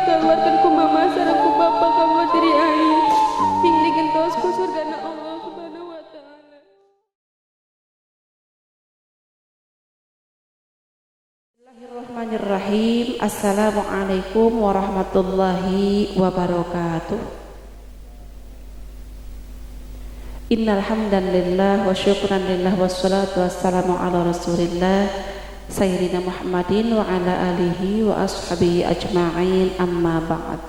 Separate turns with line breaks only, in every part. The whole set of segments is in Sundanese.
Dikeluarkeun ku mama sareng ku bapa kanggo diri aing ping digentos ku surgana Allah Subhanahu wa Ta'ala.
Bismillahirrahmanirrahim. Assalamualaikum warahmatullahi wabarakatuh. Innal hamdalillah wa syukran lillah wassalatu wassalamu ala rasulillah sayyidina Muhammadin wa ala alihi wa ashabihi ajma'in, amma ba'd.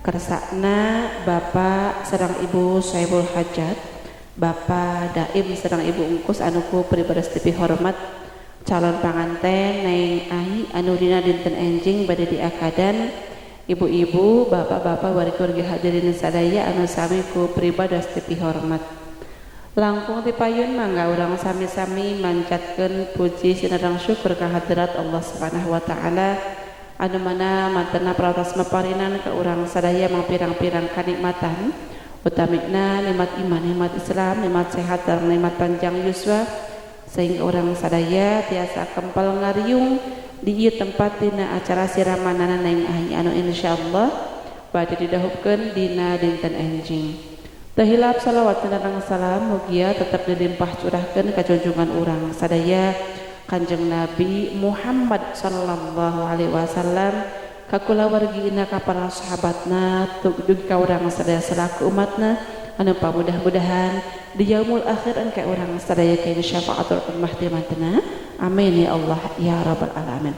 Kersakna Bapak sareng Ibu Saibul Hajat, Bapak Daim sareng Ibu Engkus anu ku pribados dipihormat, calon panganten Neng Ai anu dina dinten enjing bade diakadan, ibu-ibu, bapak-bapak, wargi-wargi hadirin sadaya anu sami ku pribados dipihormat. Langkung tipayun mangga urang sami-sami mancatkeun puji sinareng syukur ka hadirat Allah Subhanahu wa Ta'ala anu mana mantena pratos maparinan ka urang sadaya mangpirang-pirang kanikmatan, utamina nikmat iman, nikmat Islam, nikmat sehat dan nikmat panjang yuswa, sehingga urang sadaya tiasa kempal ngariung di ieu tempat dina acara siramanana Neng Ai anu insyaallah bade didahupkeun dina dinten enjing. Teu hilap salawat sareng salam mugia tetep dilimpah curahkeun ka junjungan urang sadaya Kanjeng Nabi Muhammad sallallahu alaihi wasallam, ka kulawargina, ka para sahabatna, dugi ka urang sadaya selaku umatna anu pamudah-mudahan di yaumul akhir engke urang sadaya kain syafaatul ummah di mantena. Amin ya Allah ya rabbal alamin.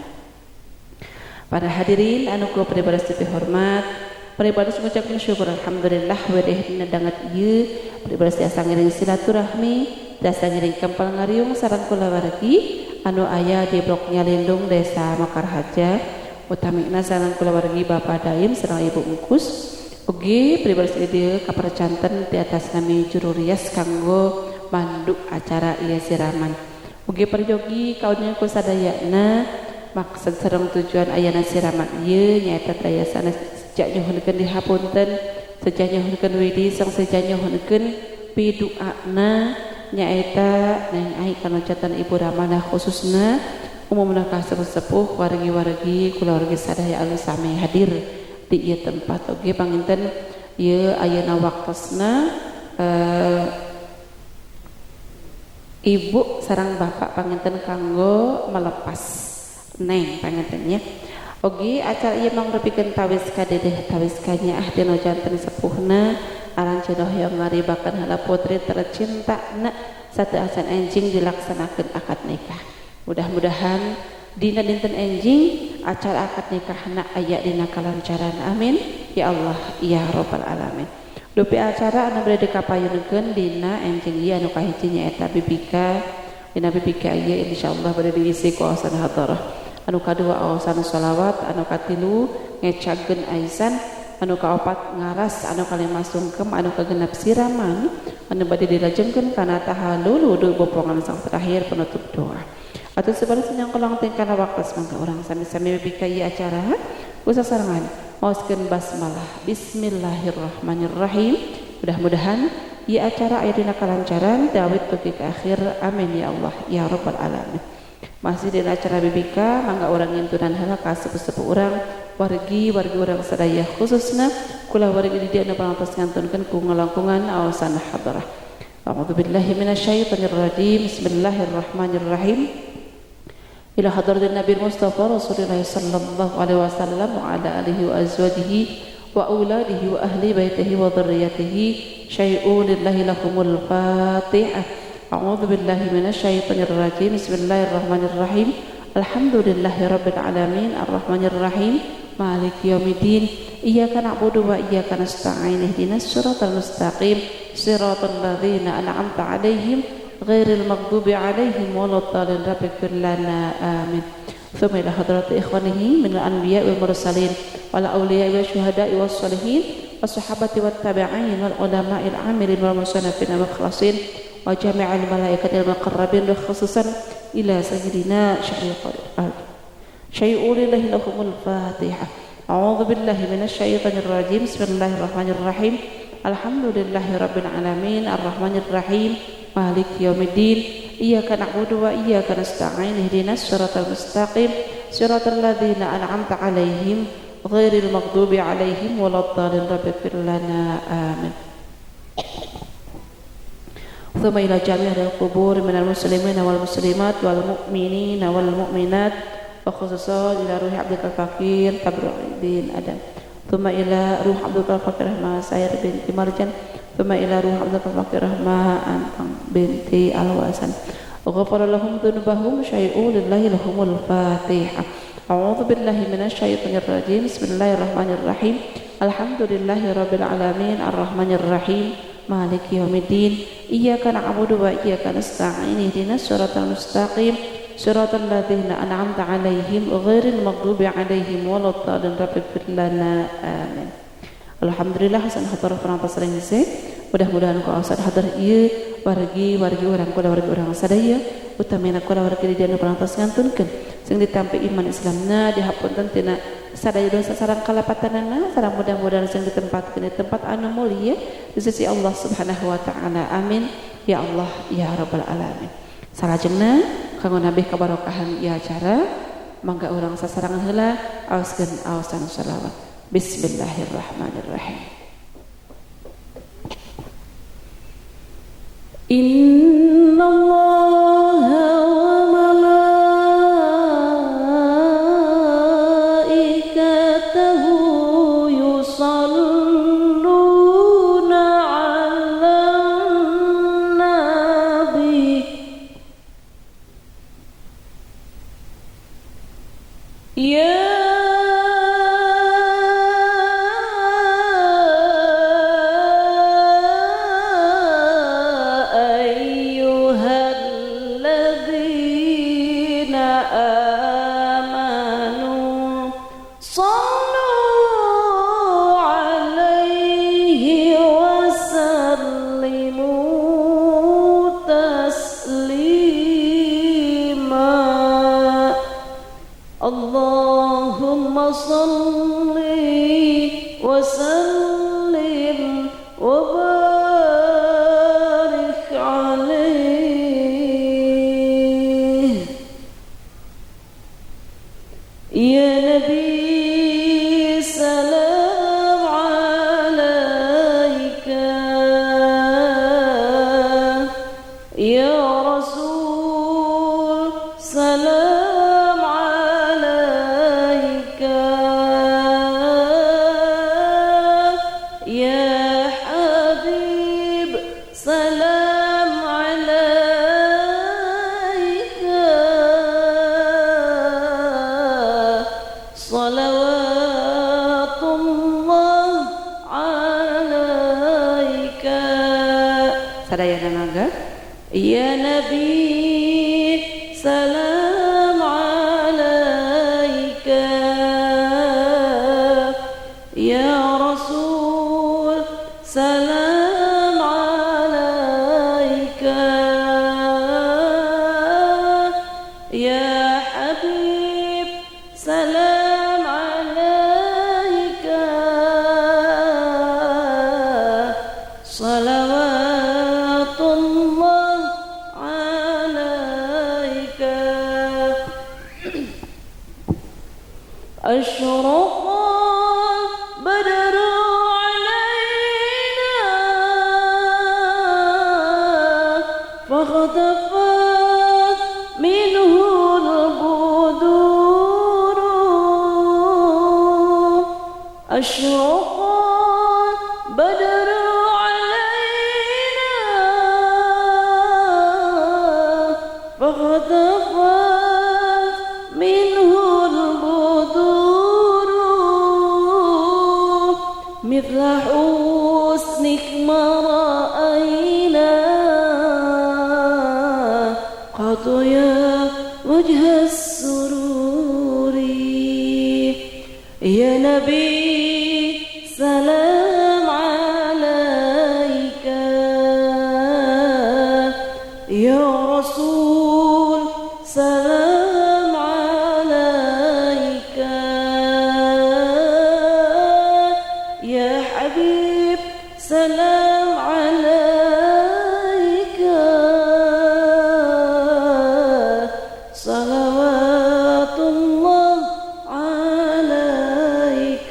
Para hadirin anu ku pribados dipihormat, pribados ngucapkeun syukur alhamdulillah wedeh dina danget ieu pribados tiasa ngiring silaturahmi, tiasa ngiring kempal ngariung sareng kulawargi anu aya di Blok Nyalindung Desa Mekarharja, utamina sareng kulawargi Bapak Daim sareng Ibu Engkus. Ugi pribados ieu kapercanten di atas nami juru rias kanggo mandu acara ieu siraman. Ugi peryogi kaunya ku sadayana maksud sareng tujuan ayana siraman ieu nyaeta daya sanes sejak nyuhunkeun dihapunten, sejak nyuhunkeun widi sang sejak nyuhunkeun piduana nyaeta Neng Ai kana catan Ibu Ramana khususna umumna ka sepuh wargi-wargi kulawargi sadaya anu sami hadir di ieu tempat. Oge panginten ieu ayeuna waktosna ibu sareng bapak panginten kanggo melepas neng panginten nya. Oge acara ieu mangrupikeun tawis kadedeh tawis kanyaah dina janten sepuhna aranjeunna hoyong ngaribakeun heula putri tercinta na satu acan enjing dilaksanakeun akad nikah. Mudah-mudahan dina dinten enjing acara akad nikahna aya dina kalancaran. Amin ya Allah ya rabbal alamin. Dupi acara anu bade dikapayunkeun dina enjing ieu anu kahiji nyaeta bibika. Dina bibika ieu insyaallah bade diisi ku awasan hadarah. Anu kadua awasan sholawat, anu katilu ngecageun aisan, anu kaopat ngaras, anu kalima sungkem, anu kagenep siraman, anu bade dilajengkeun kana tahalul wudu bopongan sang terakhir penutup doa. Atau sebaris nyangkolong tingkana waktu mangga urang sami-sami bibika ieu acara kusasarengan maoskeun basmalah. Bismillahirrahmanirrahim. Mudah-mudahan ieu acara aya dina kalancaran dawit dugi ka akhir. Amin ya Allah ya rabbal alamin. Masih dina acara bibika mangga urang ngintunan heula ka sepuh-sepuh urang, wargi-wargi urang sadaya khususna kulawargi di dieu anu parantos ngantunkeun ku ngalangkungan awasan hadrah. A'udzubillahi minasyaitonir rajim. Bismillahirrahmanirrahim. Ila hadratin Nabi Mustafa Rasulullah sallallahu alaihi wasallam wa ala alihi wa azwajihi wa auladihi wa ahli baitihi wa dzurriyyatihi syai'un lillahi lahumul Fatihah. A'udzu billahi minasyaitonir rajim. Bismillahirrahmanirrahim. Alhamdulillahi rabbil alamin arrahmanir rahim maliki yaumiddin. Iyyaka na'budu wa iyyaka nasta'in. Ihdinas siratal mustaqim siratal ladzina an'amta 'alaihim ghairil maghdubi 'alaihim waladdallin. Rabbighfir lana amin. Thumma ila hadrati ikhwanihi minal anbiya'i wal mursalin wal awliya'i wasyuhada'i was sholihin was sahabati wat tabi'in wal ulama'il 'amilin wal musannifin wal mukhlasin wa jami'al malaikatil muqarrabin wa khususan ila sayyidina syai'ul syai'ulillahi lahumul Fatihah. A'udzu billahi minasyaitonir rajim. Bismillahirrahmanirrahim. Alhamdulillahi rabbil alamin arrahmanir rahim maliki yaumiddin. Iyyaka na'budu wa iyyaka nasta'in. Ihdinas siratal mustaqim siratal ladzina an'amta 'alaihim ghairil maghdubi alaihim waladdallin rabbighfir lana amin. Thumma ila jami'il qubur minal muslimina wal muslimat wal mu'minina wal mu'minat wa khususan ila ruhi abdul fakir Tabru' bin Adam. Thumma ila ruh abdul fakir Rahma Sair binti Marjan. Thumma ila ruh abdul fakir Rahma Antang binti Alwasan. Ghafara lahum dzunubahum syai'u lillahi lahumul Fatihah. A'udzu billahi minasyaitonir rajim. Bismillahirrahmanirrahim. Alhamdulillahi rabbil alamin arrahmanir rahim maliki yaumiddin. Iyyaka na'budu wa iyyaka nasta'in. Ihdinas siratal mustaqim. Siratal ladzina an'amta 'alaihim ghairil maghdubi 'alaihim waladdallin. Rabbighfir lana amin. Alhamdulillah hasan hatur perantas rengse. Mudah-mudahan ku asad hadir ieu wargi-wargi urang kula wargi urang sadaya utamina kula wargi di dieu perantas ngantunkeun sing ditampi iman Islamna dihapunten tina sadaya dosa sareng kalepatanana sareng mudah-mudahan sing ditempatkeun di tempat anu mulia di sisi Allah Subhanahu wa taala. Amin ya Allah ya rabbal alamin. Salajengna kanggo nabih kabarokahan ieu acara mangga urang sasarangan heula aoskeun aosan shalawat. Bismillahirrahmanirrahim. Inna Allaha wa malaikatahu yusalluna 'alan nabi ya salli wa sallim wa barik alaihi ya nabi salam alaika ya rasul salam alaika ya habib salam alaika salawatullah alaika. Sadayana mangga ya nabi salam alaika ya rasul salam alaika ya habib salam alaika salawatullah alaika. Asyraqa badru alaina fakhtafat minhu al-budur. Asyraqa badru alaina fakhtafat minhu al-budur mithla husnik ma ra'ayna qad ya wajha as-sururi. Ya nabi salam alaika ya rasul salam alaika ya habib salam alaika salawatullah alaika.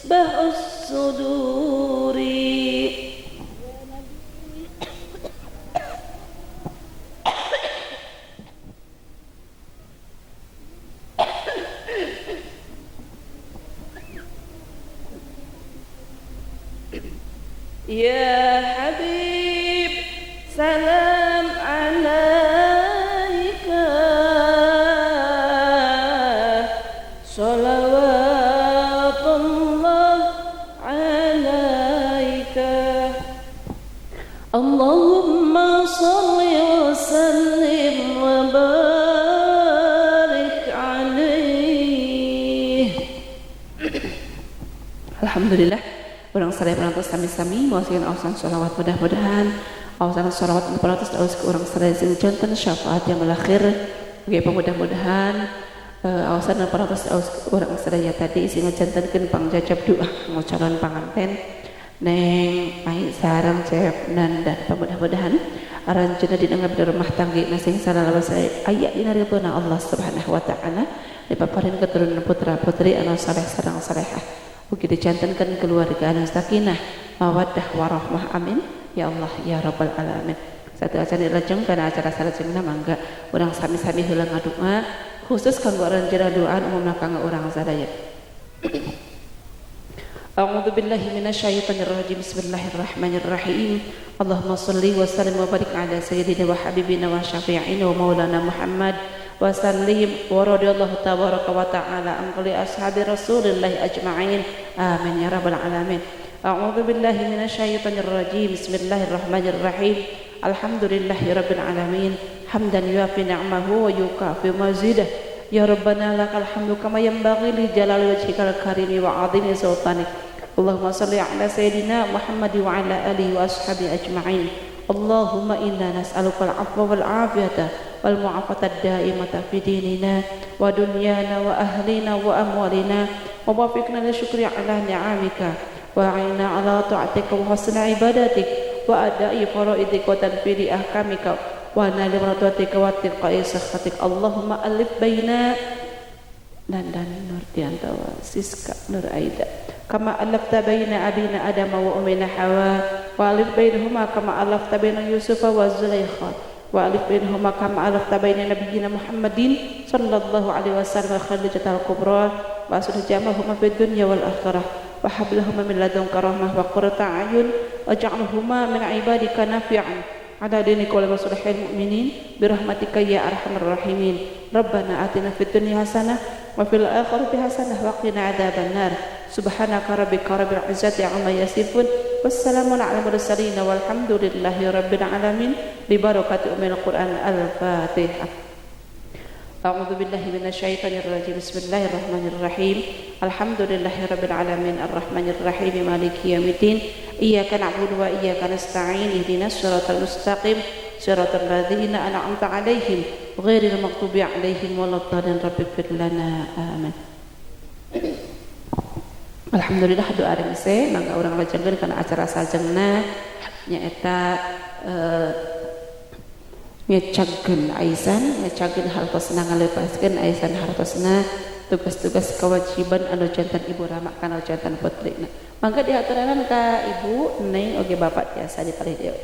مصباح الصدور. يا حبيب سلام عليك، صلوات الله عليك. اللهم صل وسلم وبارك عليه.
Alhamdulillah urang sadaya parantos sami-sami maoskeun aosan sholawat, mudah-mudahan aosan sholawat anu parantos aos ke urang sadaya sing janten syafaat yang berakhir. Oge mudah-mudahan aosan anu parantos aos ke urang sadaya tadi sing jantenkeun pangjajab doa kanggo calon panganten Neng Mai sareng Cep Nanda. Mudah-mudahan aranjeunna dina ngabdi rumah tangga sing salawasa aya dina ridhona Allah Subhanahu wa taala, dipaparin keturunan putra putri anu saleh sareng salehah. Ugi dicantenkeun keluarga anu sakinah, mawaddah warahmah. Amin ya Allah ya rabbal alamin. Satu acara lajeng kana acara salajengna mangga urang sami-sami heula ngadua khusus kanggo aranjeunna doa umumna kanggo urang sadaya. A'udzu billahi minasyaitonir rajim. Bismillahirrahmanirrahim. Allahumma shalli wa sallim wa barik ala sayyidina wa habibina wa syafi'ina wa maulana Muhammad wa sallim wa radhiyallahu tabaraka wa ta'ala an kulli ashabi rasulillahi ajma'in. Amin ya rabbal alamin. A'udzu billahi minasyaitonir rajim. Bismillahirrahmanirrahim. Alhamdulillahi rabbil alamin. Hamdan yuafi ni'amahu wa yukafi mazidah. Ya Rabbana lakal hamdu kama yanbaghi li jalali wajhikal karimi wa 'azimi sultanik. Allahumma shalli ala sayidina Muhammad wa ala alihi wa ashabihi ajma'in. Allahumma inna nas'aluka al-'afwa wal 'afiyata wal mu'afata ad-da'imata fi dinina wa dunyana wa ahlina wa amwalina wa wafiqna li syukri ala ni'amika wa a'inna ala ta'atika wa husni ibadatik wa ada'i faraidika wa tanfidi ahkamika wa nali mardatika wa tiqai sakhatik. Allahumma alif baina Nandan Nurdianto wa Siska Nur Aida kama alafta baina abina Adam wa ummina Hawa wa alif bainahuma kama alafta baina Yusufa wa Zulaikha wa alif bainahuma kama alafta baina nabiyyina Muhammadin sallallahu alaihi wasallam Khadijatul Kubra wa asrih jamahuma fid dunya wal akhirah wa hablahuma min ladunka rahmah wa qurrata a'yun waj'alhuma min ibadika nafi'an ala dinika wa maslahil mu'minin birahmatika ya arhamar rahimin. Rabbana atina fid dunya hasanah wa fil akhirati hasanah wa qina adzabannar. Subhanaka rabbika rabbil izzati amma yasifun wassalamun ala mursalin walhamdulillahi rabbil alamin. Bi barakati ummil Qur'an. Al-Fatihah. A'udzu billahi minasyaitonir rajim. Bismillahirrahmanirrahim. Alhamdulillahi rabbil alamin arrahmanir rahim maliki yaumiddin. Iyyaka na'budu wa iyyaka nasta'in. Ihdinas siratal mustaqim siratal ladzina an'amta 'alaihim ghairil maghdubi 'alaihim waladdallin. Rabbighfir lana. Amin. Alhamdulillah doa rengse mangga urang lajengkeun kana acara sajengna nyaeta ngecagkeun aisan, ngecagkeun hartosna, ngalepaskeun aisan hartosna, tugas-tugas kewajiban anu jantan ibu rama kana jantan putrina. Mangga dihaturanan ka ibu neng oge bapak tiasa dipalih deui.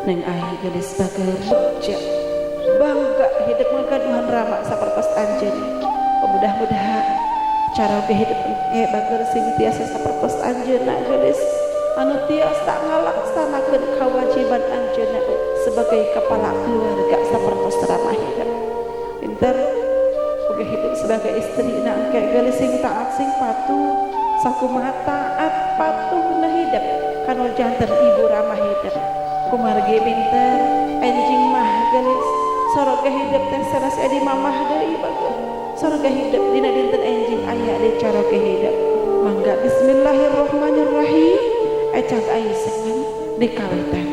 Neng ai gelis bager bangga hidup ngagaduhan rama sapertos anjeun. Mudah-mudahan cara hidup engke bager sing tiasa sapertos anjeunna gelis anu tiasa ngalaksanakeun kewajiban anjeunna sebagai kepala keluarga sapertos rama hidup. Pinter oge hidup sebagai istri na engke gelis sing taat sing patuh sakumaha taat patuhna hidup kanu janten ibu rama hidup. Kumargi pinter enjing mah gelis soroga hidup teh sanes adi mamah deui bager. Sorga hidup dina dinten enjing aya di caroge hidup. Mangga bismillahirrahmanirrahim ecak aisan dikawitan.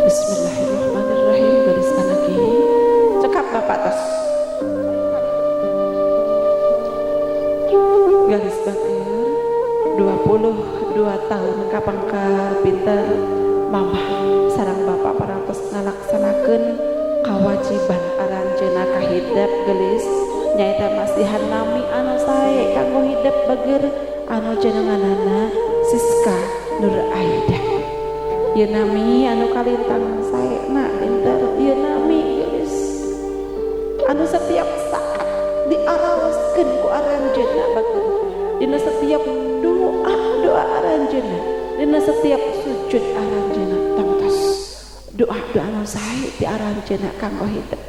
Bismillahirrahmanirrahim gelis anaki cekap bapak tos. Garis bager 22 tahun kapangkar pinter mamah sareng bapak parantos ngalaksanakeun kawajiban aranjeunna ka hidep gelis nyaeta masihan nami anu sae kanggo hidep bager anu jenenganana Siska Nur Aida. Ieu nami anu kalintang saena pinter ieu nami gelis anu setiap saat diaraoskeun ku aranjeunna bager dina setiap doa doa aranjeunna dina setiap sujud aranjeunna tangtos doa doa anu sae ti aranjeunna kanggo hidup.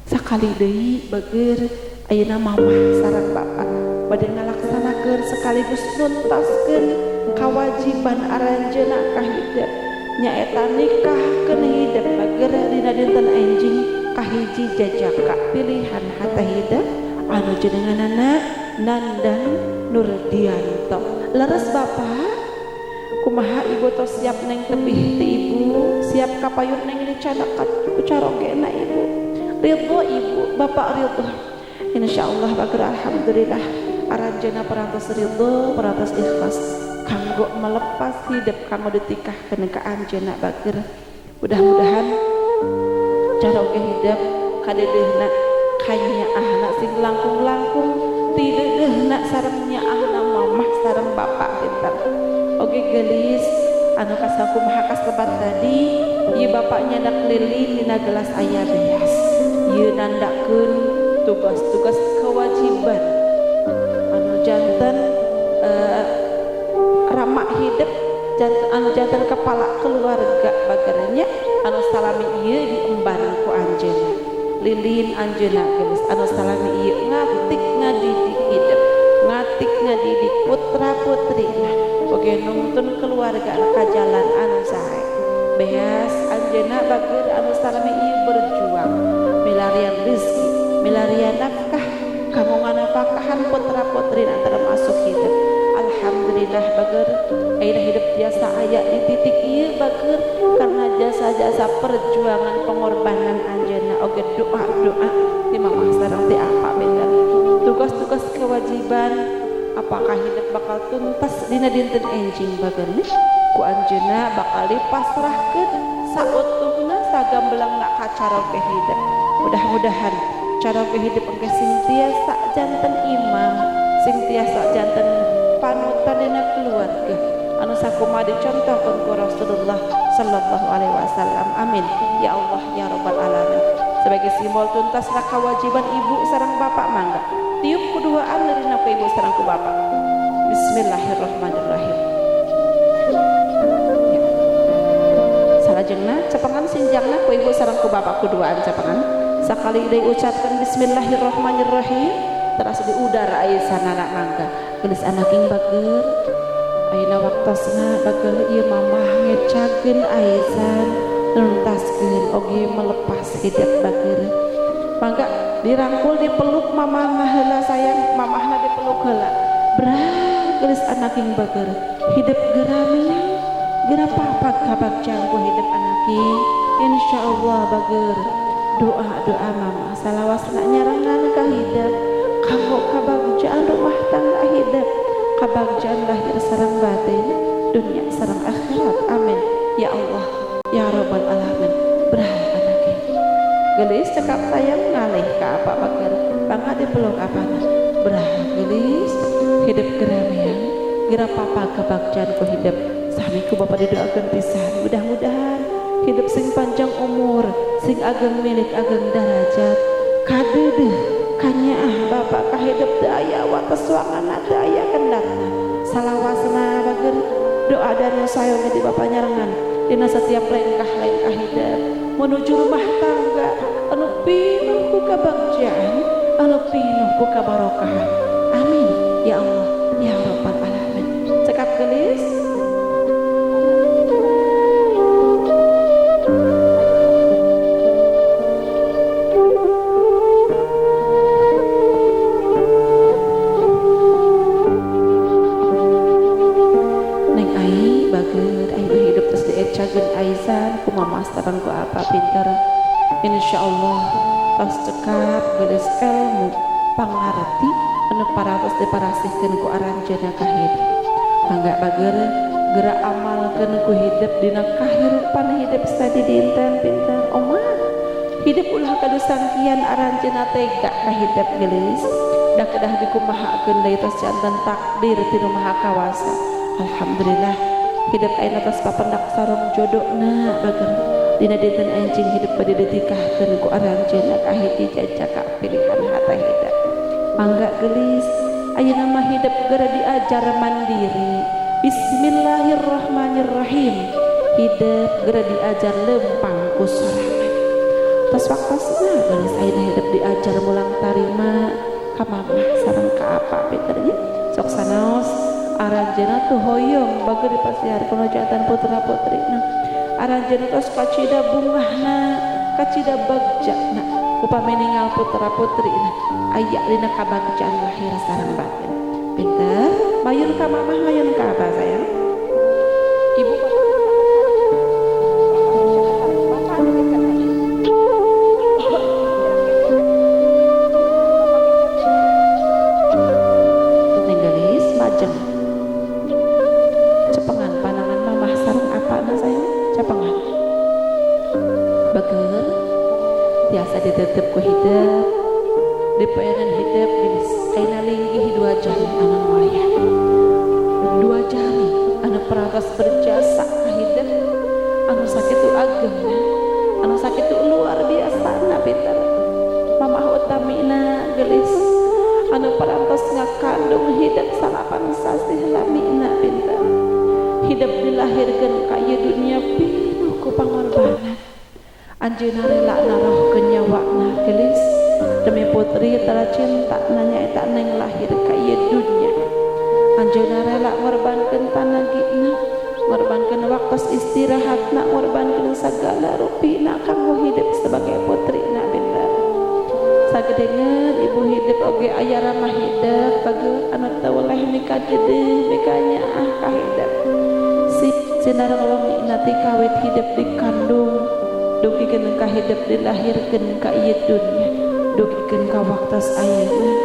Sakali deui bager ayeuna mamah sareng bapak bade ngalaksanakeun sekaligus nuntaskeun kawajiban aranjeunna ka hidup nyaeta nikahkeun hidup bager dina dinten enjing kahiji jajaka pilihan hate hidup anu jenenganana Nandan Nurdianto. Leres bapak kumaha ibu tos siap neng tebih ti ibu siap kapayun neng dicanakat ku carogena ibu ridho ibu bapak ridho insyaallah bager alhamdulillah aranjeunna parantos ridho parantos ikhlas kanggo melepas hidup kanggo ditikahkeun ka anjeunna bager. Mudah-mudahan caroge hidup kadedehna kanyaahna sing langkung-langkung tidedehna sareng nyaahna mamah sareng bapak pinter. Oge gelis anu kasakumaha kaslebat tadi ieu bapak nyandak lilin dina gelas aya beas ieu nandakeun tugas-tugas kewajiban anu janten rama hidup janten anu janten kepala keluarga bagernya anu salami ieu diemban ku anjeunna lilin anjeunna geus anu salami ieu ngatik ngadidik hidup ngatik ngadidik putra putrina oge nungtun keluarga ka jalan anu sae beas anjeunna bager anu salami ieu berjuang milarian rezeki milarian nafkah kanggo nganafkahan putra putrina termasuk hidup. Alhamdulillah bager ayeuna hidup biasa aya di titik ieu bager karena jasa-jasa perjuangan pengorbanan anjeunna oge doa-doa ti mamah sareng ti apa benten tugas-tugas kewajiban apakah hidup bakal tuntas dina dinten enjing bager ku anjeunna bakal dipasrahkeun sautuhna sagambelangna ka caroge hidup. Mudah-mudahan caroge hidup engke sing tiasa janten imam sing tiasa janten panutan dina keluarga anu sakumaha dicontohkeun ku Rasulullah sallallahu alaihi wasallam. Amin ya Allah ya rabbal alamin. Sebagai simbol tuntasna kewajiban ibu sareng bapak mangga tiup kuduaan lirina ku ibu sareng ku bapak. Bismillahirrahmanirrahim. Ya. Salajengna cepengan sinjangna ku ibu sareng ku bapak kuduaan cepengan. Sakali deui ucapkeun bismillahirrahmanirrahim teras di udara aya sanana mangga. Geus anaking bager ayeuna waktosna bager ieu mamah ngecakeun aisan nuntaskeun oge melepas hidup bager. Mangga dirangkul dipeluk mamahna heula sayang mamahna dipeluk heula. Brah geus anaking bager hidup geramiang geura papat kabagjang ku hidup anaking insyaallah bager doa-doa mama salawasna nyarengan ka hidup kanggo kabagjaan rumah tangga hidup kabagjaan lahir sareng batin dunia sareng akhirat. Amin ya Allah ya rabbal alamin. Brah anake. Gelis cekap sayang ngalih ka apa bager bangga dipeluk apana berah gelis hidup keramaian geura papa kabakjaan ku hidup sami ku bapak didoakeun pisan mudah-mudahan hidup sing panjang umur sing ageng milik ageng darajat kadeudeuh kanyaah bapak ka hidup teu aya wates wanganna teu aya kendatna salawasna bager doa dan sayoga di bapak nyarengan dina setiap lengkah-lengkah hidup menuju rumah tangga anu pinuh ku kabagjaan anu pinuh ku kabarokahan. Amin ya Allah ya Rabbal alamin. Cekap gelis. Neng ai bager ai hidup terus diecakeun aizan ku mama sareng ku apa pinter. Insyaallah tos cekap gelis ilmu pangarti anu paratos diparasihkeun ku aranjeunna ka hidup. Mangga bager geura amalkeun ku hidup dina kahirupan hidup sadidinten pinter omah. Hidup ulah kadu sangkian aranjeunna tega ka hidup gelis. Da kedah dikumahakeun deui tos janten takdir ti nu Maha Kawasa. Alhamdulillah hidup ayeuna tos papendak sareng jodona bager. Dina dinten anjing hidup bade ditikahkeun ku aranjeunna ka hiji jajaka pilihan hate hidup. Mangga gelis ayeuna mah hidup geura diajar mandiri. Bismillahirrahmanirrahim. Hidup geura diajar lempang ku sorangan. Tos waktosna gelis ayeuna hidup diajar mulang tarima ka mamah sareng ka apa pinter nya. Sok sanaos aranjeunna tuh hoyong bager dipasiharkeun jantan putra putrina. Aranjeunna tos kacida bungahna kacida bagjana upami ningal putra putrina aya dina kabagjaan lahir sareng batin. Pinter mayun ka mamah mayun ka abah sayang. Ibu Neng gelis majeng cepengan panangan mamah sareng apana sayang. Cepengan bager tiasa ditetep ku hidup dipayanan hidup gelis ayeuna linggih dua jami anu mulia dua jami anu peratos berjasa ka hidup anu sakitu ageungna anu sakitu luar biasana pinter mamah utamina gelis anu parantos ngakandung hidup salapan sasih lamina pinter hidup dilahirkeun ka ieu dunia pinuh ku pangorbanan. Anjeunna rela narohkeun nyawana gelis demi putri tercinta nyaeta neng lahir ka ieu dunia. Anjeunna rela ngorbankeun tanagina, ngorbankeun waktos istirahatna, ngorbankeun sagala rupina kanggo hidup sebagai putrina pinter. Sagedengeun ibu hidup oge aya ramah hidup bageun anu teu weleh mikadeudeuh mikanyaah ka hidup. Sinareng wengi nati kawit hidup dikandung dugikeun ka hidup dilahirkeun ka ieu dunya dugikeun ka waktos ayeuna.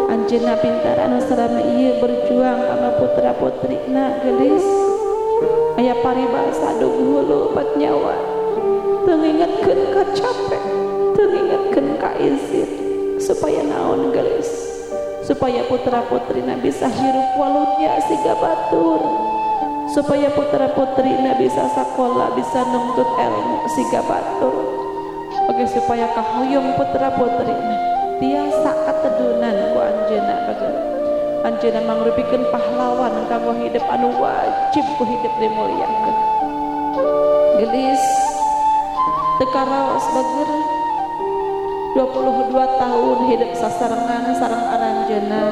Anjeunna pintar anu salama ieu berjuang kanggo putra putrina gelis. Aya paribasa dug hulu bat nyawa teu ngingetkeun ka capek teu ngingetkeun ka izin supaya naon gelis supaya putra putrina bisa hirup walunya siga batur supaya putra putrina bisa sakola bisa nuntut ilmu siga batur oge supaya kahoyong putra putrina tiasa katedunan ku anjeunna bager. Anjeunna mangrupikeun pahlawan kanggo hidup anu wajib ku hidup dimuliakeun. Gelis teu karaos bager 22 tahun hidup sasarengan sareng aranjeunna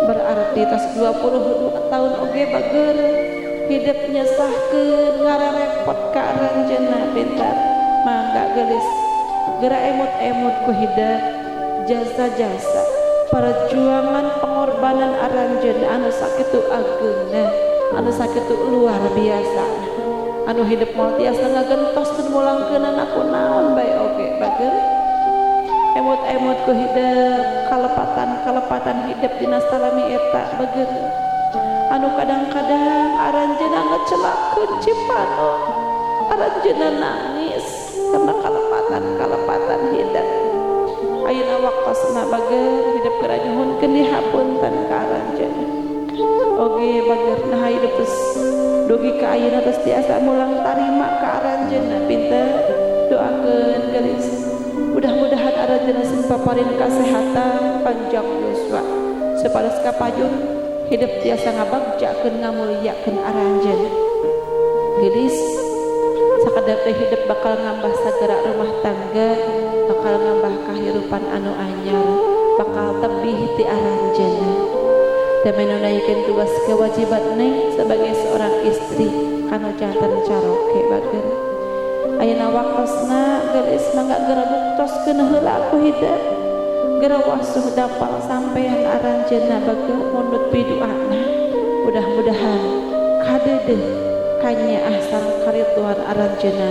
berarti tos 22 tahun oge bager hidup nyesahkeun ngararepot ka aranjeunna pintar. Mangga gelis geura emut-emut ku hidup jasa-jasa perjuangan pengorbanan aranjeunna anu sakitu ageungna anu sakitu luar biasa anu hidup moal tiasa ngagentoskeun mulangkeunana ku naon bae oge bager. Emut-emut ku hidup kalepatan-kalepatan hidup dina salami eta bager anu kadang-kadang aranjeunna ngecelakeun cipanon aranjeunna nangis karena kalepatan-kalepatan waktosna bager hidup geura nyuhunkeun dihapunten ka aranjeunna. Oge bager nah hidup terus dugi ka ayeuna terus tiasa mulang tarima ka aranjeunna pinter doakeun geulis. Mudah-mudahan aranjeunna sing paparin kasehatan panjang yuswa supados kapajun hidup tiasa ngabagjakeun ngamuliakeun aranjeunna. Geulis sakadar teh hidup bakal ngambah sagera rumah tangga, bakal ngambah kahirupan anu anyar, bakal tebih ti aranjeunna. Dan menunaikan tugas kewajiban neng sebagai seorang istri kanu jantan caroke bager. Ayeuna waktosna geulis mangga geura buktoskeun heula ku hidup. Geura wasuh dapal sampean aranjeunna bager mundut piduana. Mudah-mudahan kadeudeung kanyaah sareng karituan aranjeunna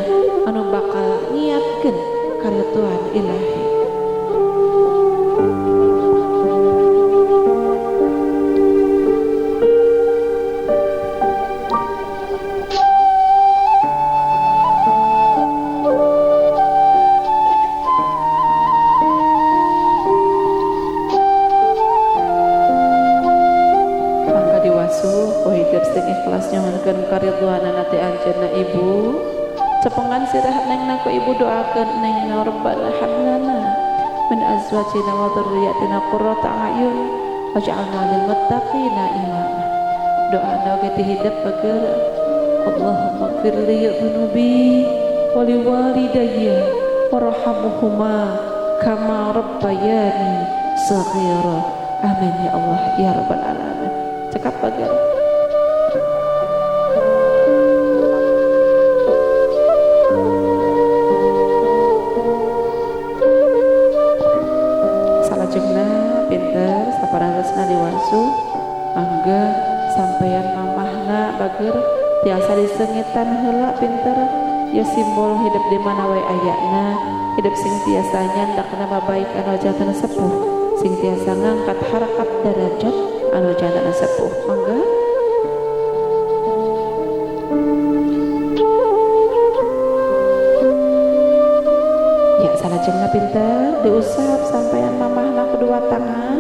anu bakal ngiatkeun karituan ilahi. Karidhoanana ti anjeunna ibu cepengan sirah neng ku ibu doakeun neng rabbana hablana min azwajina wa dzurriyyatina qurrata a'yun waj'alna lil muttaqina imama. Doana oge ti hidep bager Allahumma ighfir li dzunubi wa li walidayya warhamhuma kama rabbayani saghira. Amin ya Allah ya rabbal alamin. Cekap bager. Pinter saparantosna diwasu mangga sampeyan mamahna bager tiasa disengitan heula pinter ya simbol hidup di mana wae ayana hidup sing tiasa nyandak nama baik anu jantan sepuh sing tiasa ngangkat harkat derajat anu jantan sepuh mangga. Ya salajengna pinter diusap sampeyan mamahna kedua tangan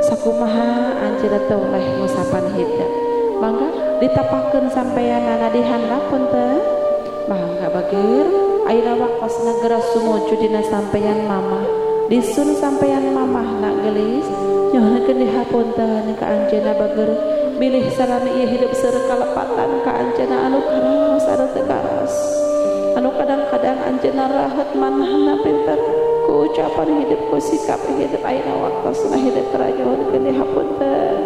sakumaha anjeunna teu oleh ngusapan hidup mangga ditapakeun sampeyanana di handapun teh mangga bager ayeuna waktosna geura sumuju dina sampeyan mamah disun sampeyan mamahna geulis nyuhunkeun dihapunten ka anjeunna bager bilih salami ieu hidup seueur kalepatan ka anjeunna anu karaos anu teu karaos anu kadang-kadang anjeunna raheut manahna pinter ku ucapan hidup ku sikap hidup ayeuna waktosna hidup nyuhunkeun dihapunten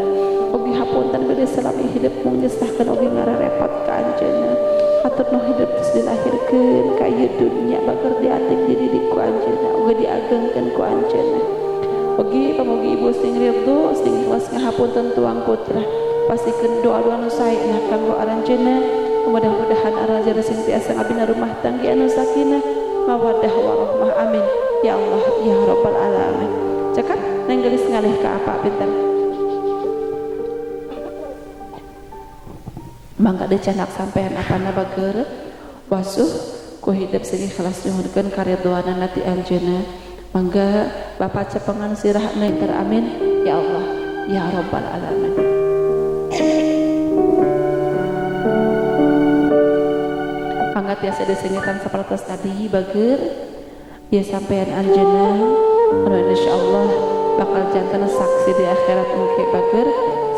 oge hapunten bilih salami hidup mung nyesahkeun oge ngararepot ka anjeunna hatur nu hidup geus dilahirkeun ka ieu dunya bager diatik dididik ku anjeunna oge diagengkeun ku anjeunna oge pamugi ibu sing ridho sing ikhlas ngahapunten tuang putra pastikeun doa-doa nu saena kanggo aranjeunna mudah-mudahan aranjeunna sing tiasa ngabina rumah tangga anu sakinah mawaddah warahmah. Amin ya Allah ya rabbal alamin. Cekap neng geulis ngalih ka apa pinter mangga dicanak sampean apana bager wasuh ku hidup sing ikhlas nyuhunkeun karidhoanana ti anjeunna mangga bapak cepengan sirah neng ter. Amin ya Allah ya rabbal alamin. Mangga tiasa disengitan sapertos tadi bager ya sampean anjeunna anu insyaallah bakal janten saksi di akhirat engke bager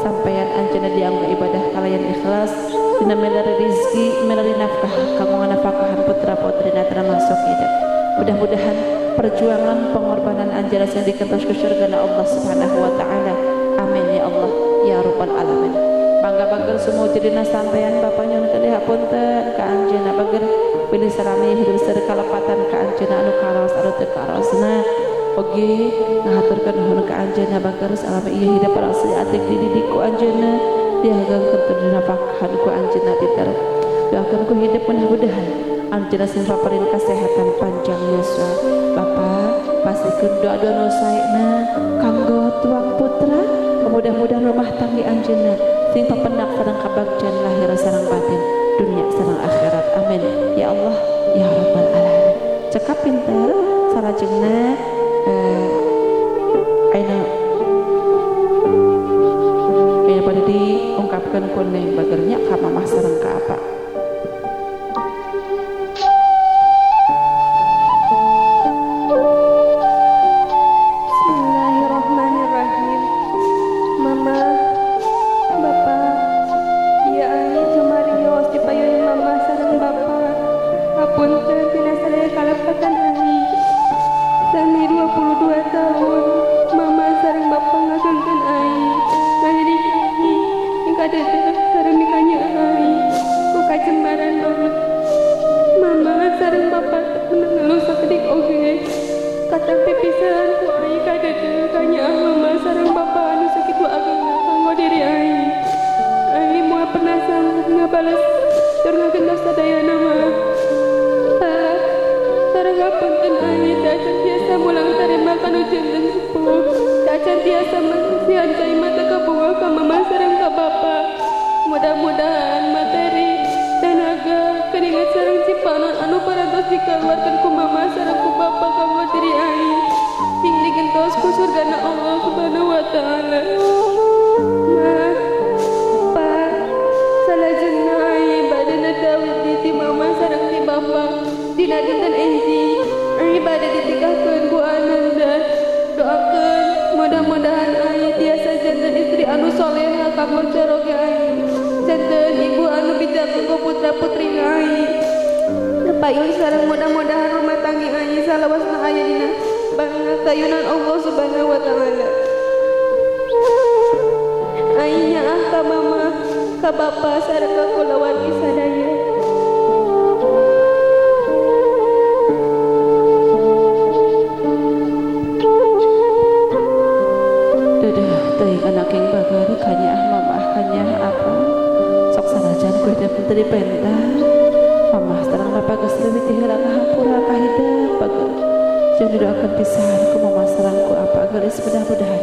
sampean anjeunna dianggo ibadah kalayan ikhlas dina melari rezeki melari nafkah kanggo nafkahan putra putrina termasuk hidup. Mudah-mudahan perjuangan pengorbanan anjeunna sing dikentos ke surga Allah Subhanahu wa taala. Amin ya Allah ya rabbal alamin. Mangga bager sumujudina sampean bapa nyuhunkeun dihapunten ka anjeunna bager bilih salami hidup seueur kalepatan ka anjeunna anu karaos anu teu karaosna oge ngahaturkeun nuhun ka anjeunna bager salami ieu hidup parasih atik dididik ku anjeunna diagengkeun dina nafkahan ku anjeunna pinter doakeun ku hidup mudah-mudahan anjeunna sing paparin kasehatan panjang yuswa. Bapa pastikeun doa-doa nu saena kanggo tuang putra mudah-mudahan rumah tangga anjeunna sing papendak sareng kabagjan lahir sareng batin dunia sareng akhirat. Amin ya Allah ya rabbal alamin. Cekap pinter salajengna Didoakeun ku Neng bagernya ka mamah sareng ka apa.
Bismillahirrahmanirrahim. Mama, Bapak, ieu Ai cumarios di payun mama sareng Bapak. Hapunten tina sadaya kalepatan Ai. Sami 22 tahun mama sareng Bapak ngagengkeun Ai. Ngadidik Ai, kadeudeung sareng mikanya Ai. Ku kajembaran mama. Mama sareng Bapak teu pernah ngeluh sakedik oge. Katampi pisan ku Ai kadeudeung kanyaah mama sareng Bapak anu sakitu agengna kanggo diri Ai. Ai moal pernah sanggup ngabales tur ngagentos sadayana mah. Pak, sareng hapunten Ai teu acan tiasa mulang tarima kanu janten sepuh. Teu acan tiasa mangsihan cai mata kabunga ka mama sareng ka Bapak. Mudah-mudahan materi, tenaga, keringat sareng cipanon anu parantos dikeluarkeun ku mama sareng ku Bapak kanggo diri Ai sing digentos ku surgana Allah Subhanahu wa taala. Ma, Pak, salajengna Ai bade nadawit di mama sareng ti Bapak dina dinten enjing Ai bade ditikahkeun ku Ananda. Doakeun mudah-mudahan Ai tiasa janten istri anu soleha kanggo caroge Ai, janten ibu anu bijak kanggo putra-putri Ai. Payun sareng mudah-mudahan rumah tangga Ai salawasna aya dina pangayunan Allah Subhanahu wa taala. Ai nyaah ka mama, ka bapa sareng ka kulawargi sadaya.
Dadah teuing anak yang bager kanyaah mamah kanyaah apa. Sok sanajan ku hidup teu dipenta. Mamah sareng bapa geus leuwih ti heula ngahampura ka hidup bager. Jeung didoakeun pisan ku mama sareng ku apa geulis mudah-mudahan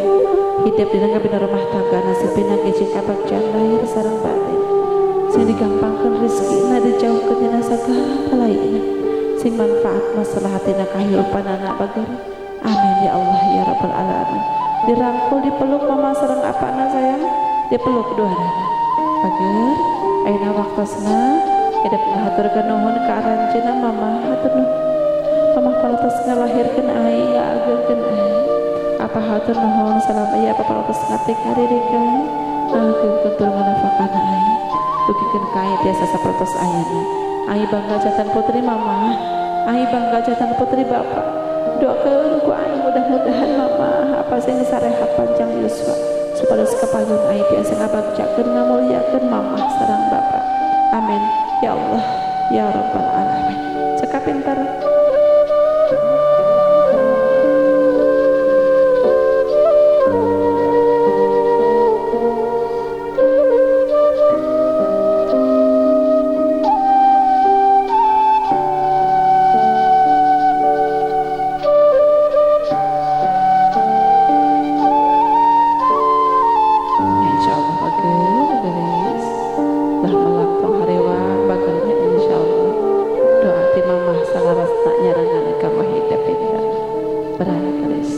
hidup dina ngabina rumah tangga nasibna ge jeung kabagjaan lahir sareng batin. Sing digampangkeun rezekina dijauhkeun tina sagala palaina. Sing manfaat maslahatina kahirupanana bager. Amin ya Allah ya rabbal alamin. Dirangkul dipeluk mama sareng apana sayang, dipeluk duanana. Bager ayeuna waktosna hidup ngahaturkeun nuhun ka aranjeunna mama hatur nuhun. Mama palatos ngalahirkeun ai ngaageukeun ai. Apa hatur nuhun salam aya apa palatos ngatik ngadirikeun ngageukeun tur nganafakana ai. Dugikeun ka ai tiasa sapertos ayana. Ai bangga jantan putri mama, ai bangga jantan putri bapak. Doakeun ku ai mudah-mudahan mama apa sing sarehat panjang yuswa supados kapayun ai tiasa ngabagjakeun ngamulyakeun mama sareng bapak. Amin ya Allah ya rabbal alamin. Cekap pinter. Insyaallah bager guys. Lah melak tong harewang bagernya insyaallah. Doa ti mamah salarasna nyarengan kanggo hidup pinter. Berat guys.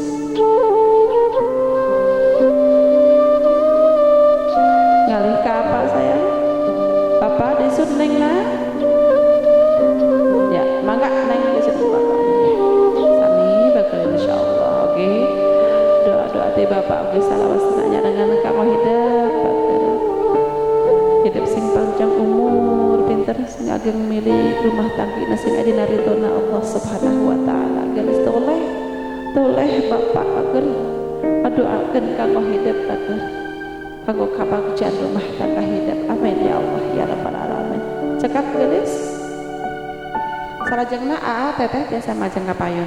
Ngalih ka apa sayang? Bapak disut neng na? Ya, mangga neng disut bapak. Sami bager insyaallah. Oke. Doa-doa ti bapak oge salawasna nyarengan kanggo hidup bager. Hidup sing panjang umur, pinter sing ageng milik rumah tangga sing adina ridhona Allah Subhanahu wa taala. Geus toleh, toleh bapak bager. Adoakeun kanggo hidup bager. Kanggo kabagjan rumah tangga hidup. Amin ya Allah ya rabbal alamin. Cekap geulis. Salajengna aa teteh tiasa majeng ka payun.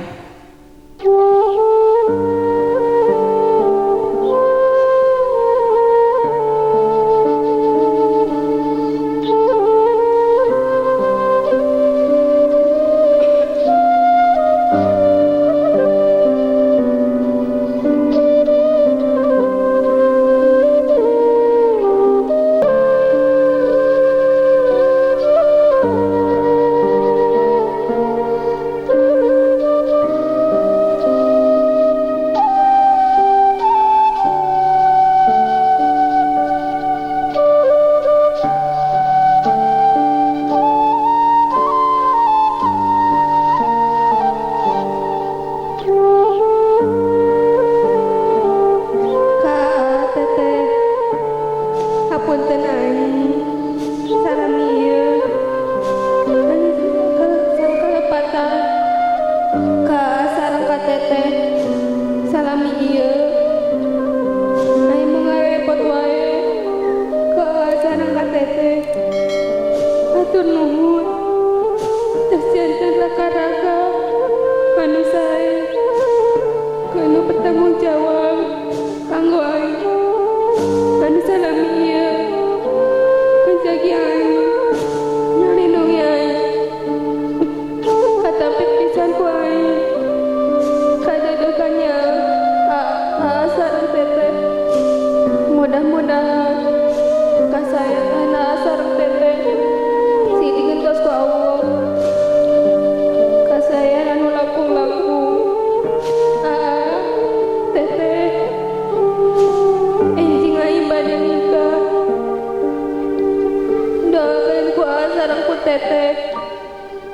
teteh.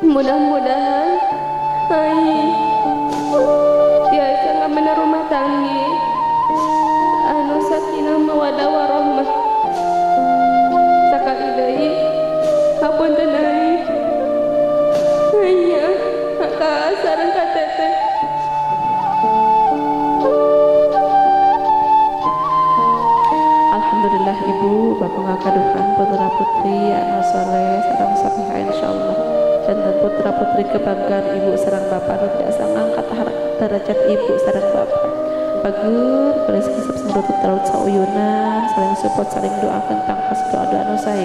Mudah-mudahan ai tiasa ngamena rumah tangga anu sakinah mawaddah warahmah. Sakali deui hapunten ai. Aya ka sareng ka teteh.
Alhamdulillah ibu bapak ngakaduhan putra putri anu soleh sareng soleha insyaallah. Dan putra putri kebanggaan ibu sareng bapak nu tiasa ngangkat derajat ibu sareng bapak. Bagus geus kisep sembrutut terlaut sauyunan saling support saling doakeun tangkas doa-doa nu sae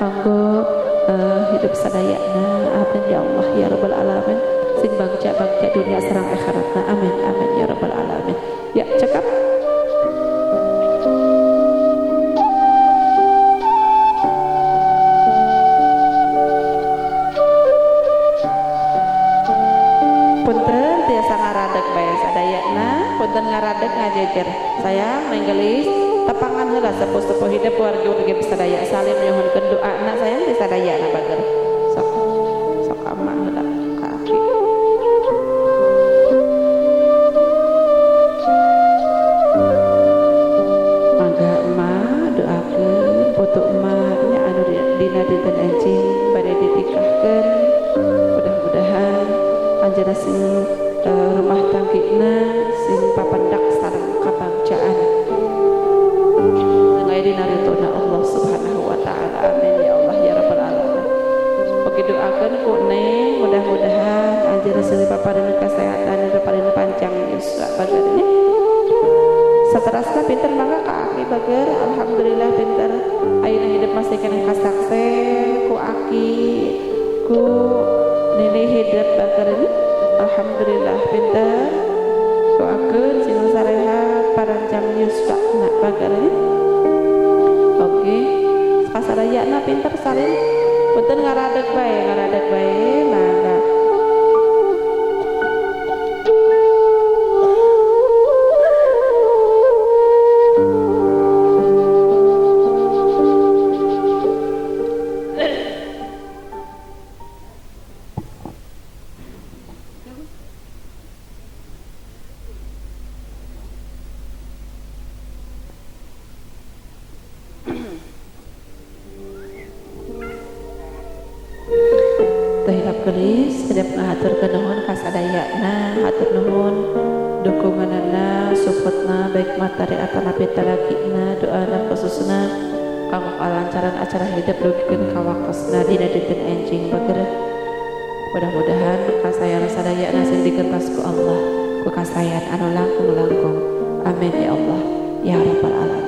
kanggo hidup sadayana. Amin ya Allah ya rabbal alamin. Sing bagja-bagja dunia sareng akhiratna. Amin amin ya rabbal alamin. Ya cekap. Punten tiasa ngaradeg bae sadayana, punten ngaradeg ngajejer. Sayang menggelis tepangan heula sepuh-sepuh hidup wargi-wargi sadaya salim nyuhunkeun doana sayang di sadayana bager. Sok sok ama heula ka aki. Mangga emak doakeun putu emak nya anu dina dinten enjing bade ditikahkeun. Mudah-mudahan anjeunna sing rumah tanggina sing papendak sareng kabagjaan ngai dina ridhona Allah Subhanahu wa taala. Amin ya Allah ya rabbal alamin. Oke doakeun ku Neng mudah-mudahan anjeunna sing paparin kesehatan paparin panjang yuswa bagernya. Saterasna pinter mangga ka aki bager. Alhamdulillah pinter ayeuna hidup masih keneh kasakse ku aki ku nini hidup bager ini. Alhamdulillah pinter doakeun sing sarehat parancang yuswa na bager ini. Oke kasadayana pinter salim punten ngaradeg bae mangga. Gelis sedep ngahaturkeun nuhun ka sadayana, hatur nuhun dukunganana, supportna baik materi atanapi talakina, doana khususna kanggo kalancaran acara hidup dugikeun ka waktosna dina dinten enjing bager. Mudah-mudahan kasayan sadayana sing digentos ku Allah ku kasayan anu langkung-langkung. Amin ya Allah ya rabbal alamin.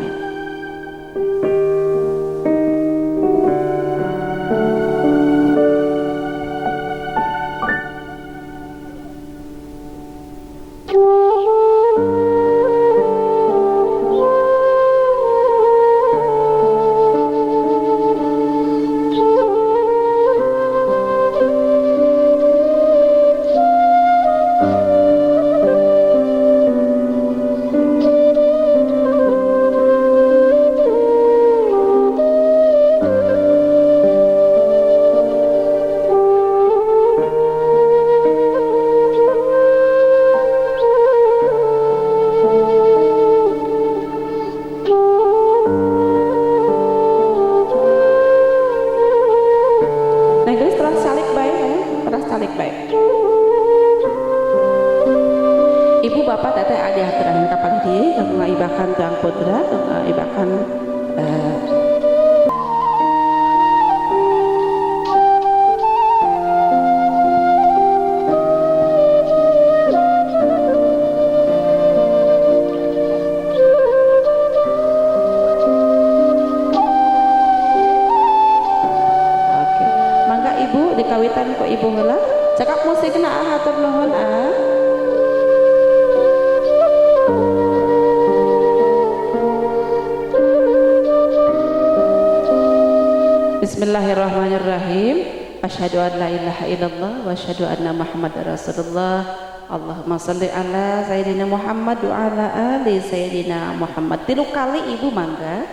Ibu bapak teteh adi haturahan kapal di ngaibakan tuang putra ngaibakan Oke. Mangga ibu dikawitan ku ibu heula. Cekap musikna hatur nuhun ah. Bismillahirrahmanirrahim. Asyhadu an la ilaha illallah wa asyhadu anna Muhammadar Rasulullah. Allahumma shalli ala sayyidina Muhammad wa ala ali sayyidina Muhammad. Tilu kali ibu mangga.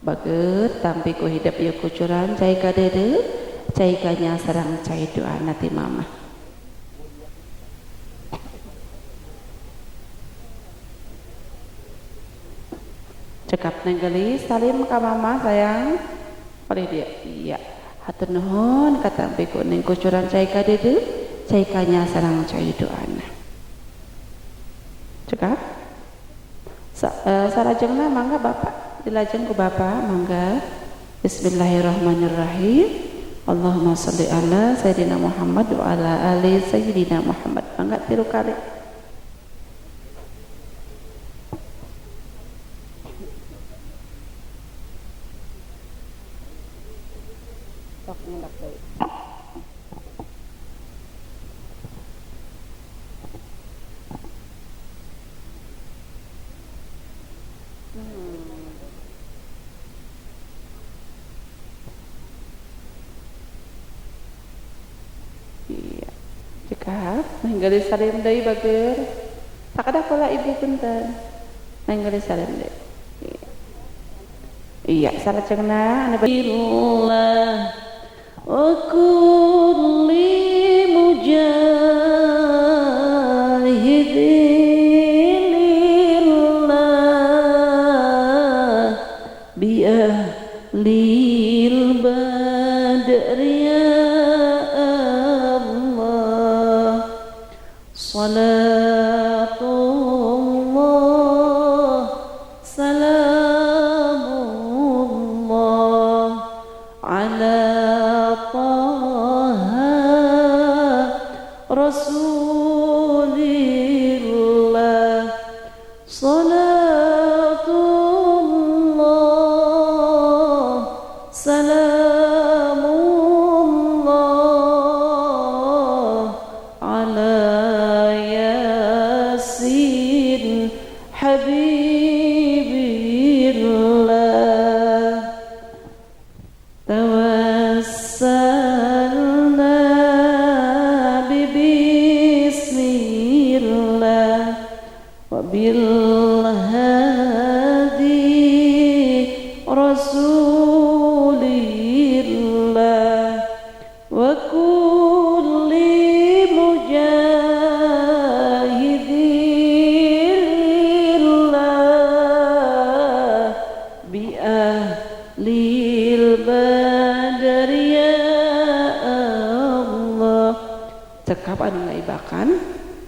Bager tampi ku hidap ieu kucuran cai kadede. Cai kanya sareng cai doana ti mama. Cekap Neng Gelis salim ka mama sayang. Oleh dia. Iya. Hatur nuhun katampi ku Neng kucuran cai ka deudeuh, cai kanya sareng cai doana. Cekap. Salajengna mangga Bapak, dilajeng ku Bapak mangga. Bismillahirrahmanirrahim. Allahumma sholli ala Sayyidina Muhammad wa ala ali Sayyidina Muhammad. Mangga 3 kali. Sok ngendap deui. Iya. Cekap, nanggali salim deui bager. Sakadah pola ibu punten. Nanggali salim deui. Iya, salajengna anu
billah wa kulli mujahidin lillah bi ahlil badri ya Allah. Salatullah salamullah ala Taha Rasulillah. Salatullah salamullah ala Yasin Habibillah. Tawassalna bibismillah wa bil hadi Rasulillah wa kulli mujahidin lillah bi ahlil badri ya Allah.
Cekap anu ngaibakan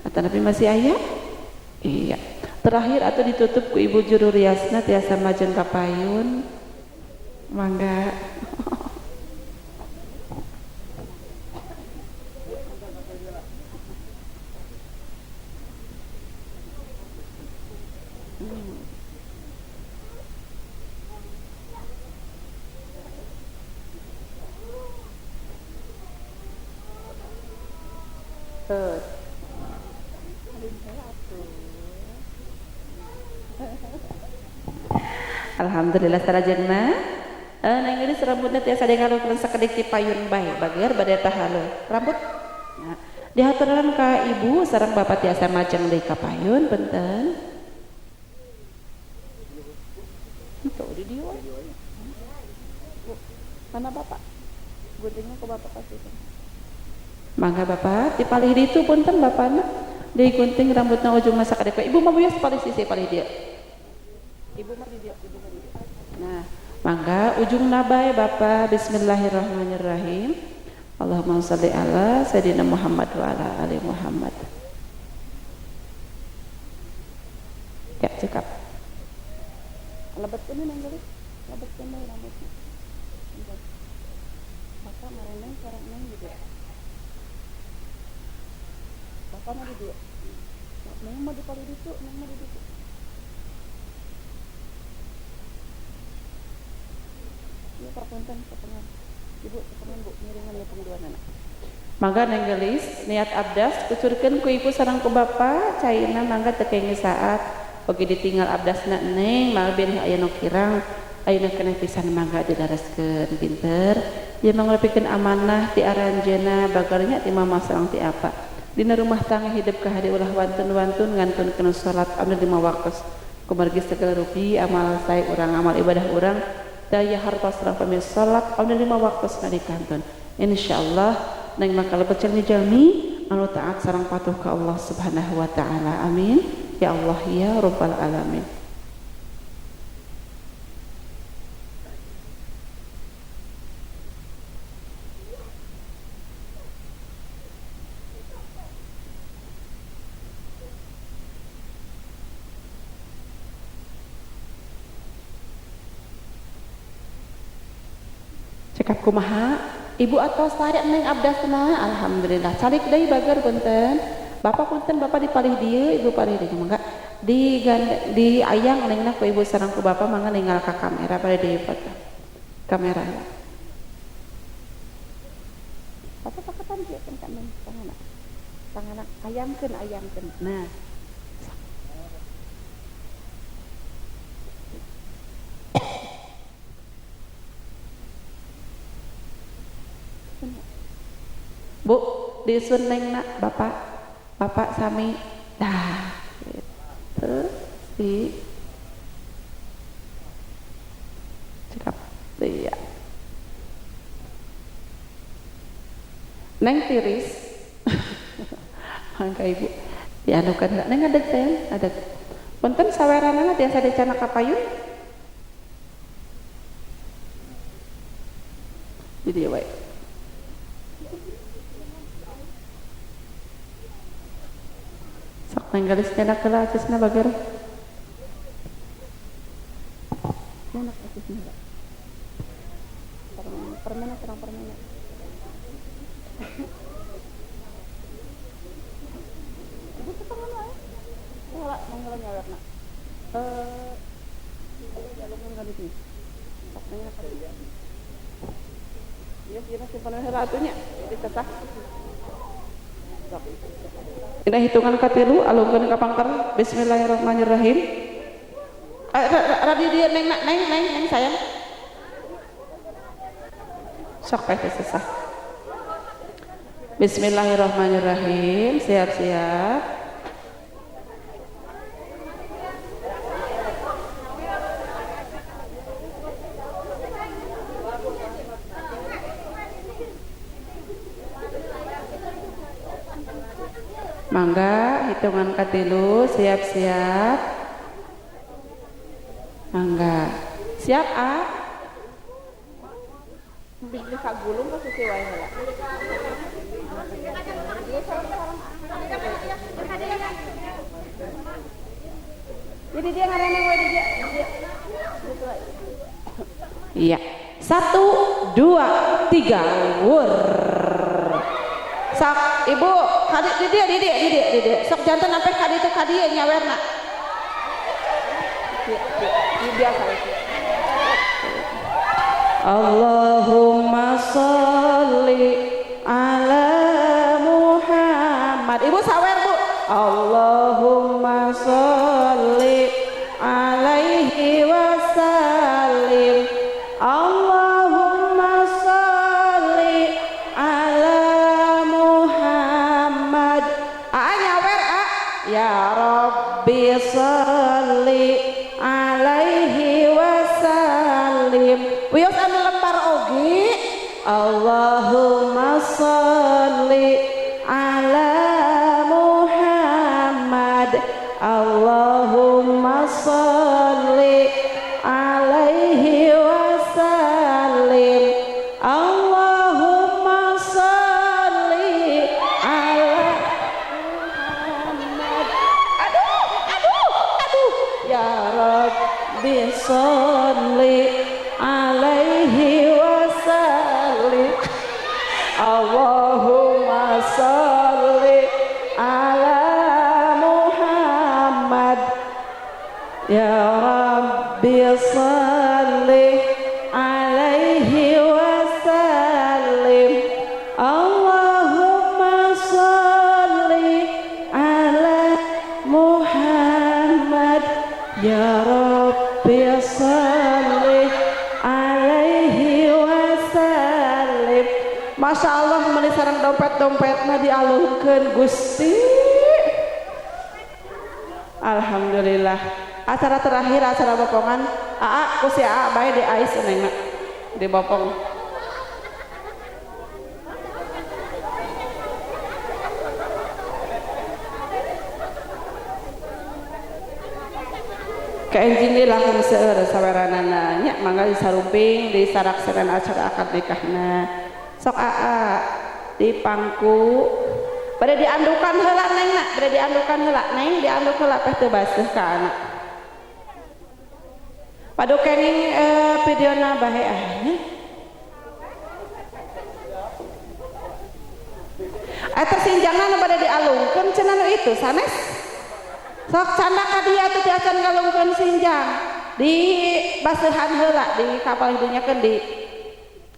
atanapi masih aya? Iya. Terakhir atau ditutup ku Ibu Juru Riasna tiasa majeng ka payun. Mangga. Terus. Alhamdulillah sarajengna. Neng geus rambutna tiasa dihalukeun sakedik ti payun bae bager bade tahalul. Rambut. Nah, dihaturanan ka ibu sareng bapak tiasa majeng deui ka payun benten. Tuh di dieu we. Mana bapak? Guntingna ku bapak kasih. Mangga bapak ti palih ditu punten bapana. Digunting rambutna ujungna sakedik. Ibu mah wios palih sisi palih dieu. Ibu mah di dieu, ibu mah di dieu. Nah, mangga ujungna bae Bapak. Bismillahirrahmanirrahim. Allahumma sholli ala Sayyidina Muhammad wa ala ali Muhammad. Ya, cekap. Lebetkeun nang geus. Lebetkeun rambutna. Bapak mareneng sareng neng di dieu. Bapak mah di dieu. Neng mah di palih ditu, neng mah di ditu. Ibu papunten kepengan. Ibu kepengan Bu ngiringan ya pangduanana. Mangga neng gelis niat abdas kucurkeun ku ibu sareng ku bapa cairna mangga teu kenging saat oge ditinggal abdasna neng mal bin aya nu kirang ayeuna keneh pisan mangga didareskeun pinter ieu manglepikeun amanah ti aranjeuna bagarnya ti mama sareng ti apa. Dina rumah tangga hidup kahade ulah wantun-wantun ngantunkeun salat anu 5 waktu. Kumargi segala rupi amal sae urang amal ibadah urang daya harta sareng pamit salat anu 5 waktu di kantun. Insyaallah neng maka lebet jalmi-jalmi anu taat sareng patuh ka Allah Subhanahu wa taala. Amin ya Allah ya rabbal alamin. Cekap kumaha ibu atau sare neng abdasna, alhamdulillah calik deui bager punten bapak, punten bapak dipalih dieu, ibu palih dieu, mangga di di ayang nengna ku ibu sareng ku bapak, mangga ninggal ka kamera bade di foto kamera ya. Bapak paketan kieu kan ka neng tanganna, tanganna ayangkeun, ayangkeun. Nah, Bu, disun neng nak bapak, bapak sami dah gitu si cekap iya neng tiris. Mangga ibu dianukan neng ada sayang ada punten saweranana tiasa dicana kapayun jadi ya baik. Sok nenggalis nyenak heula acisna bager. Nyenak acisna. Permena sareng permena. Ibu setengah wae. Heula nenggalan nyawerna. Jalungan ka ditu. Sok nenggalan ka ditu. Ieu ieu simpan heula atuh nya. Jadi sesah. Ini hitungan katilu alungkeun ka pangker. Bismillahirrahmanirrahim. Radi dia neng neng neng neng sayang. Sok teh sesah. Bismillahirrahmanirrahim. Siap-siap. Mangga hitungan katilu, siap-siap. Mangga. Siap A. Beli kagulung ka sisi wae heula. Jadi dia ngaranna wae di dia. Iya. 1 2 3. Wur. Sok ibu kadi di dia di dia di dia di dia. Sok jantan sampai kadi itu kadi nyawerna. Ini biasa. Allahumma sholli ala Muhammad. Ibu sawer bu. Allahumma sholli alaihi wasallim. Allahumma sholli ala Muhammad. A nyawer a. Ya Rabbi sholli alaihi wasallim. Wios anu lempar ogi. Allahumma sholli ala Muhammad. Allahumma sholli alaihi wasallim. Allahumma sholli ala Muhammad. Aduh, aduh, aduh. Ya Rabbi sholli alaihi wasallim. Allahumma sholli ala Muhammad. Ya Rabbi sholli alaihi wasallim. Allahumma sholli ala Muhammad. Ya Rabbi sholli alaihi wasallim. Masya Allah meuni sareng dompet-dompetna dialungkeun Gusti. Alhamdulillah. Acara terakhir acara bopongan. Aa ku si Aa bae di ais nengna. Di bopong. Ka enjing deui langkung seueur saweranana nya mangga disarumping di sarakseran acara akad nikahna. Sok aa di pangku bade diandukan heula neng na, bade diandukan heula neng, dianduk heula peh teu baseuh ka anak. Padu kenging videona bahe ah nya. Eta sinjangan nu bade dialungkeun cenah nu itu sanes. Sok candak ka dia teh acan ngalungkeun sinjang. Di baseuhan heula di kapal hidunyakeun di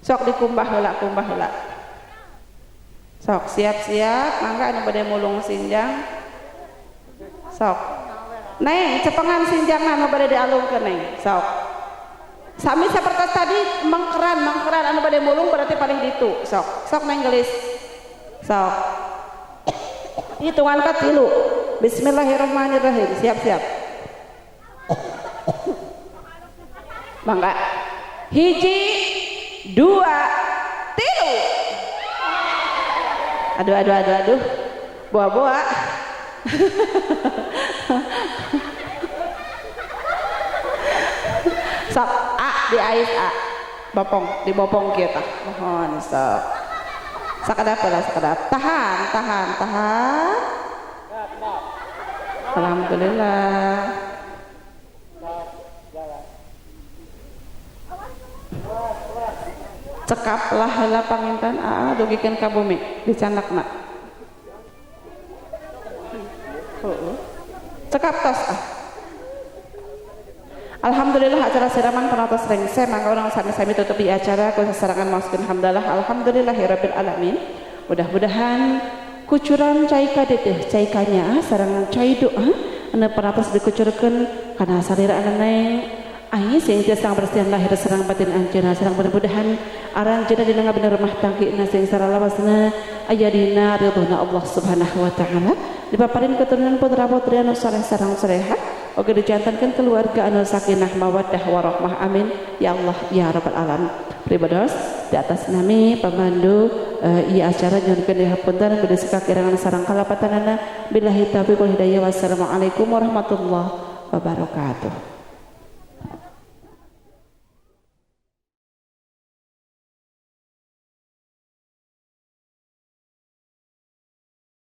sok dikumbah heula, kumbah heula. Sok siap-siap mangga anu bade mulung sinjang. Sok. Neng cepengan sinjangna anu bade dialungkeun neng. Sok. Sami seperti tadi mengkeran mengkeran anu bade mulung berarti paling ditu. Sok. Sok neng gelis. Sok. Hitungan katilu. Bismillahirrahmanirrahim. Siap-siap. Mangga. 1, 2, 3. Aduh aduh aduh aduh. Boa-boa. Sok a di ais a. Bopong, dibopong kieu tah. Mohon sok. Sakedap lah sakedap. Tahan, tahan, tahan. Alhamdulillah. Cekaplah heula panginten aa dugikeun ka bumi dicandakna. Heeh. Cekap tos ah. Alhamdulillah acara siraman panatos rengse mangga urang sami-sami tutup di acara ku sasarengan maoskeun hamdalah alhamdulillahirabbil alamin. Mudah-mudahan kucuran cai kadeuh cai kanya sareng cai doa anu panatos dikucurkeun kana salira neng ai sing tiasa bersihan lahir sareng batin anjeunna sareng mudah-mudahan aranjeunna dina ngabina rumah tangga sing saralawasna aya dina ridhona Allah Subhanahu wa taala dipaparin keturunan putra putri anu saleh sareng salehah oge dijantankeun keluarga anu sakinah mawaddah warahmah amin ya Allah ya rabbal alamin. Pribados di atas nami pemandu ieu acara nyuhunkeun dihapunten bade sakakirangan sareng kalapatanana billahi taufiq wal hidayah wassalamualaikum warahmatullahi wabarakatuh.